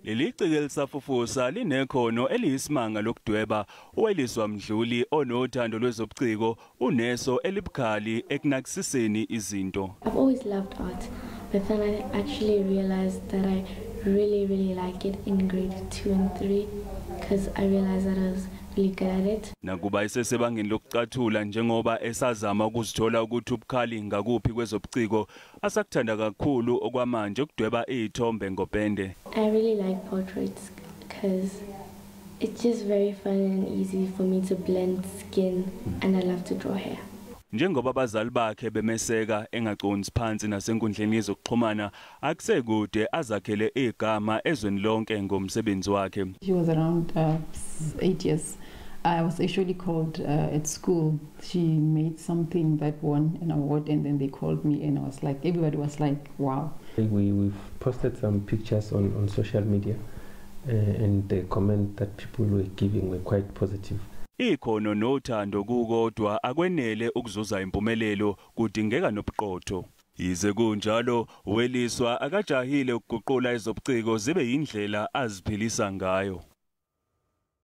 Leli ciko elisafufusa linekhono eliyisimanga lokudweba. UWeliswa Mdluli onothando lwezobuciko uneso elibukhali ekunakisiseni izinto. I've always loved art, but then I actually realized that I really, really like it in grade 2 and 3 because I realized that I was really good at it. Nakuba esesebangeni lokucathula njengoba esazama ukuzithola ukuthi ubukhali ngakuphi kwezobuciko, asakuthanda kakhulu okwamanje ukudweba izithombe ngopende. I really like portraits because it's just very fun and easy for me to blend skin, and I love to draw hair. Njengoba abazali bakhe bemeseka engaconsi phansi nasenkundleni yezokuxhumana, akusekude azakhele igama ezweni lonke ngomsebenzi wakhe. She was around 8 years. I was actually called at school. She made something that won an award, and then they called me, and I was like, everybody was like, wow. We've posted some pictures on social media, and the comment that people were giving were quite positive. Ikhono nothando kukodwa akwenele ukuzuza impumelelo, kudingeka nobuqotho. Yize kunjalo, Weliswa akajahile ukuguqula ezobuciko zibe yindlela aziphilisa ngayo.